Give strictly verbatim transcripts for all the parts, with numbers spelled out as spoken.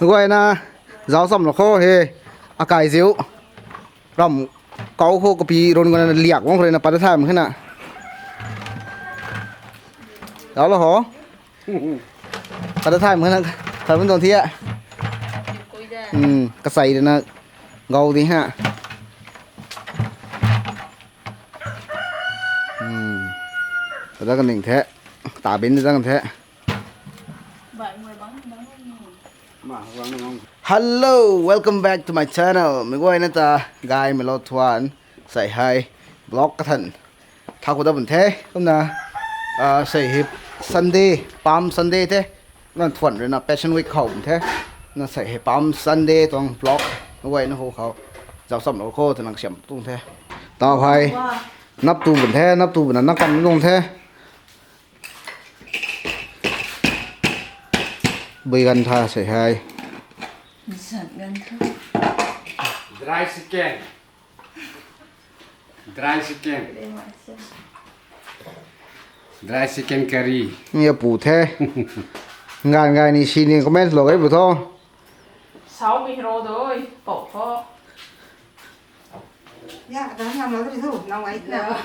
Guayna, zauc cham lou kho he, akai ziu. Ram kau kho kapi run guayna liak wang khou rui na pat da thay mak khe na. Zauc lou ho. Pat da thay mak khe na, thay mak tuang thi a. Hmm, kasei rui na gau di ha. Hmm. Tada kaning the. Tabin zang the. Hello, welcome back to my channel. Mi guayna ta gaymei lou thuan, sei hei vlog kathan thau khou da bun the. Kumna, ah, sei hei Sunday, Palm Sunday the. Na thuan rui na Passion Week khou bun the. Na sei hei Palm Sunday tuang vlog mi guayna hu khou zauc cham lou kho twna kasiam tuang the. Tau hei nap tu bun the, nap tu bun na nap kan tuang the. Bui ganv tha sei hei. Dry chicken. Dry chicken. Dry chicken curry. Mi apu the. Ngan gay ni si ni comment lou e bu tho. Sau mi hero doi, pou tho. Ya, dah ngam lou di thu, nau ai na.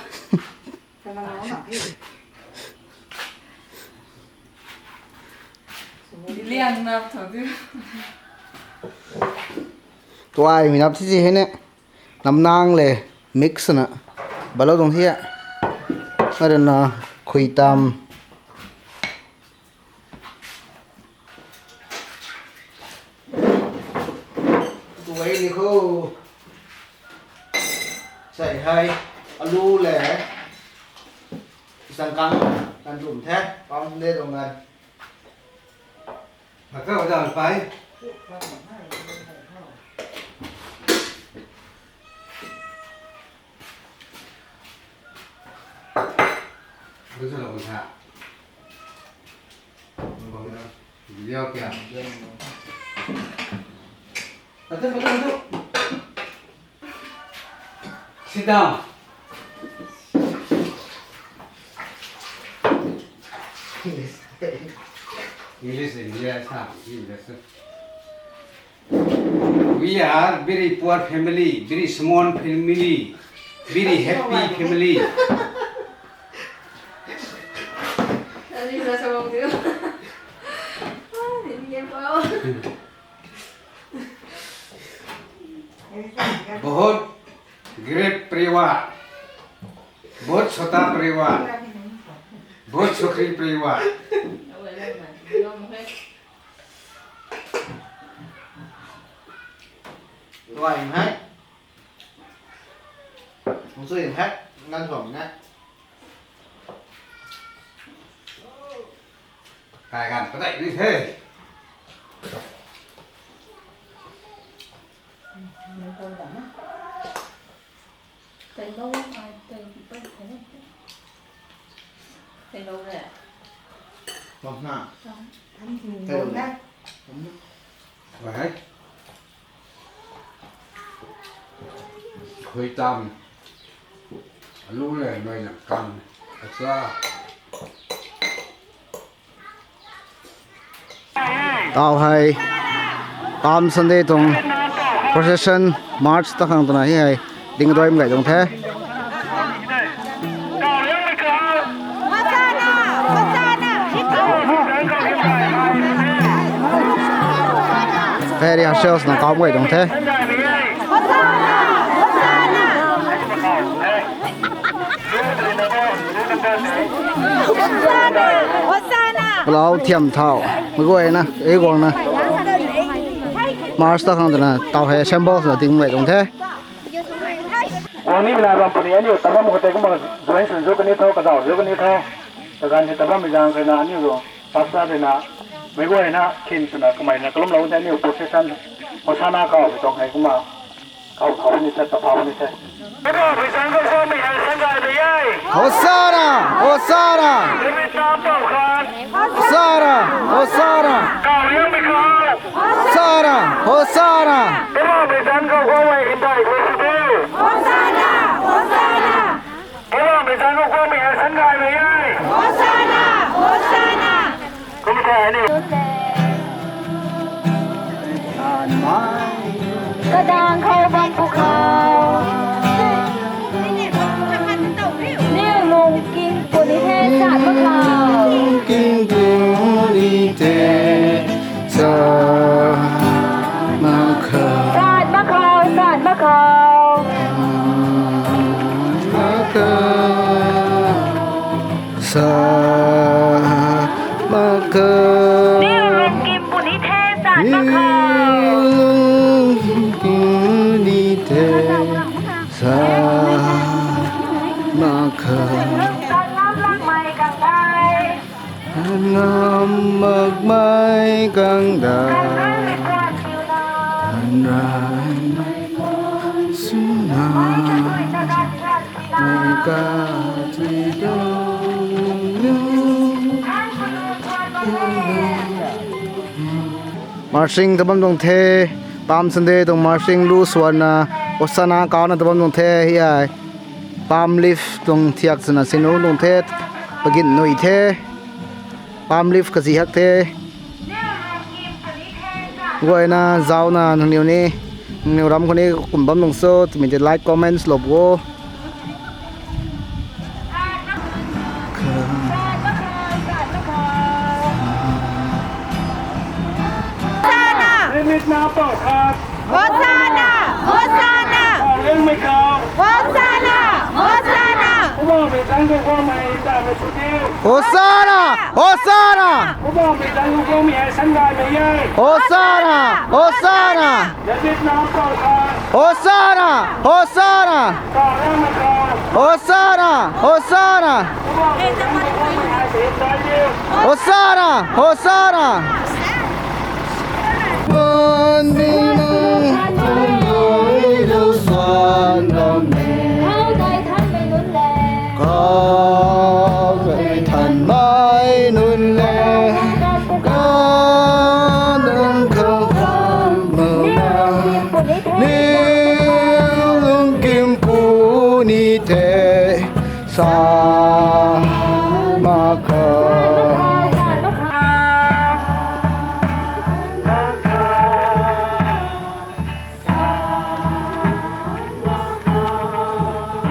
Liang nap tho di. Tuai mi nap thi si hei ne. Namnang le mix na. Balou tuang thi a. Arana khui tam. Tuai ni kho. Sei hei alu le. Isang kang kan tum the. Pam le dong gan. Haka wadang pai. Gusa lou tha. Video kya? Atu, atu, atu. Sit down. English, India, Assam, English. We are very poor family, very small family, very happy family. Ani na sa bang diu. Ah, ni ni po. बहुत गरीब परिवार, बहुत छोटा परिवार, बहुत सुखी परिवार। Tuai hei. Hung sui hei. Ngan tuang na. Kai gan padeih ni the. Tailou, ai, tailou, tailou, tailou le. Bam na. Bam. Tailou le. Bam na. Wai hei. Khui tam. Alu le, noi nang kan. Acha. Tau hei Palm Sunday tuang procession march ta khang twna hi hei ding doi gay tuang the. Hei rehearsals na kau gay tuang the. Hosanna! Hosanna! Palau thiam thau. Mei guayna, ei guangna. March ta khang twna, tau hei symbols na ting mei tuang the. Guang ni na bam puni aniu tabam khou tei kumna join swn zu kani tho, kazauh zu kani tho. Kaganv hei tabam mei zaeng khou na aniu ru pastor rui na, mei guayna khin swna kamei na kalum lou the aniu procession. Hosanna kau hei tuang hei kumna. Kau thau ni the, ta thau ni the. Hosanna! Hosanna! Hosanna! Hosanna! Hosanna! Hosanna! Hosanna! Hosanna! Kum the ni. Kadang khou bam pw khou. Niw lungkim puni the sat mak khou. Lungkim puni the sat mak khou. Sat mak khou, sat mak khou. Mak khou. Sat mak khou. Niw lungkim puni the sat mak khou. Niw lungkim puni the sat mak khou. Kang lam lang mei kang dai. Ngam mak mei kang dai. Nrai mei suna. Mei ka ti dong. Marching ta bam tuang the. Palm Sunday tuang marching lu swanna, Hosanna kauna ta bam tuang the, hei. Palm leaf tuang thiak swna sinu tuang the, pagin nui the. Palm leaf kazi hak the. Guayna, zauna, nangniw ni, nangniw ram khou ni kum bam nung so, twmei tei like, comments lou bo. David na pau khat. Hosanna! Hosanna! Pau liangmei khou. Hosanna! Hosanna! Poubauhmei zanc khou guangmei ta mei sw diu. Hosanna! Hosanna! Poubauhmei zanc khou guangmei hei sanggaymei e. Hosanna! Hosanna! David na pau khat. Hosanna! Hosanna! Pau liangmei khou. Hosanna! Hosanna! Poubauhmei zanc khou guangmei hei sanggaymei e. Hosanna! Hosanna! Khou dei thanmei nunc le, kanang khou thanmei na, niw lungkim puni the, sa mak khou.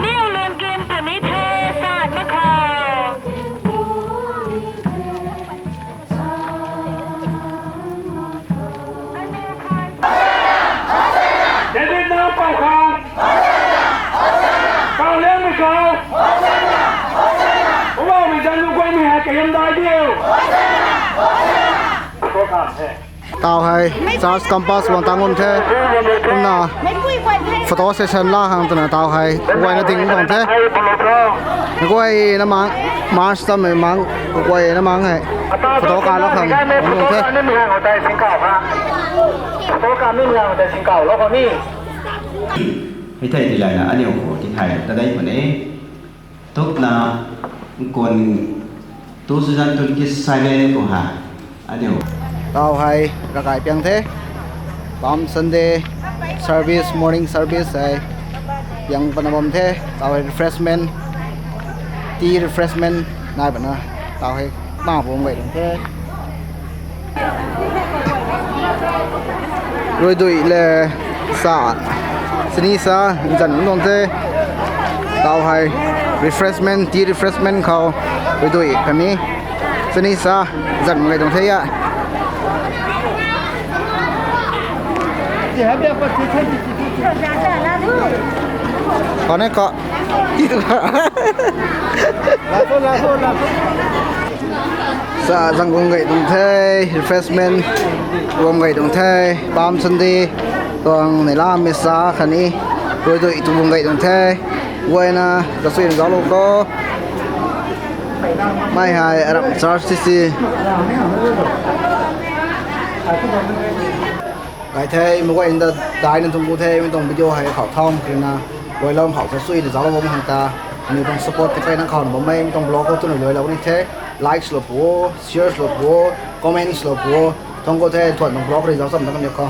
Niw lungkim puni the, sat mak khou. David na pau khat. Pau liangmei khou. Poubauhmei zanc khou guangmei hei kaihiam dai diu. Khou khat the. Tau hei church campus guang tang bam the. Kumna photo session la khang twna tau hei guayna ding tuang the. Guayna mang, march tamei mang, guayna mang hei photo kalou khang tuang the. Hei thei tilayna aniu khou tithay ta dei puni. Tukna kun two thousand twenty-seven khou ha aniu. Tau hei ravkai piang the. Palm Sunday service, morning service hei piang pana bam the. Tau hei refreshment, tea refreshment nai pana tau hei ma bam gay tuang the. Ruidui le sa, sini sa, nzan tuang the. Tau hei refreshment, tea refreshment khou ruidui khatni sini sa, nzan gay tuang the a. Kane ka. Sa zang guang gay tuang the, refreshment guang gay tuang the, Palm Sunday tuang neihlamei sa khatni ruidui tu guang gay tuang the, guayna kasuina zauclou kho. Mei hei aram church ti si. Gay the, meic guayna daina tuang ku the, mi tuang video hei khou thau krina, guaylou khou sa suina zauclou bam khang ta, mi tuang support tipeyna khou bammei, mi tuang vlog khou twna luailou ni the, likes lou pu o, shares lou pu o, comments lou pu o, tuang ku the, tuan tuang vlog rui zauc cham ta kan ni kho.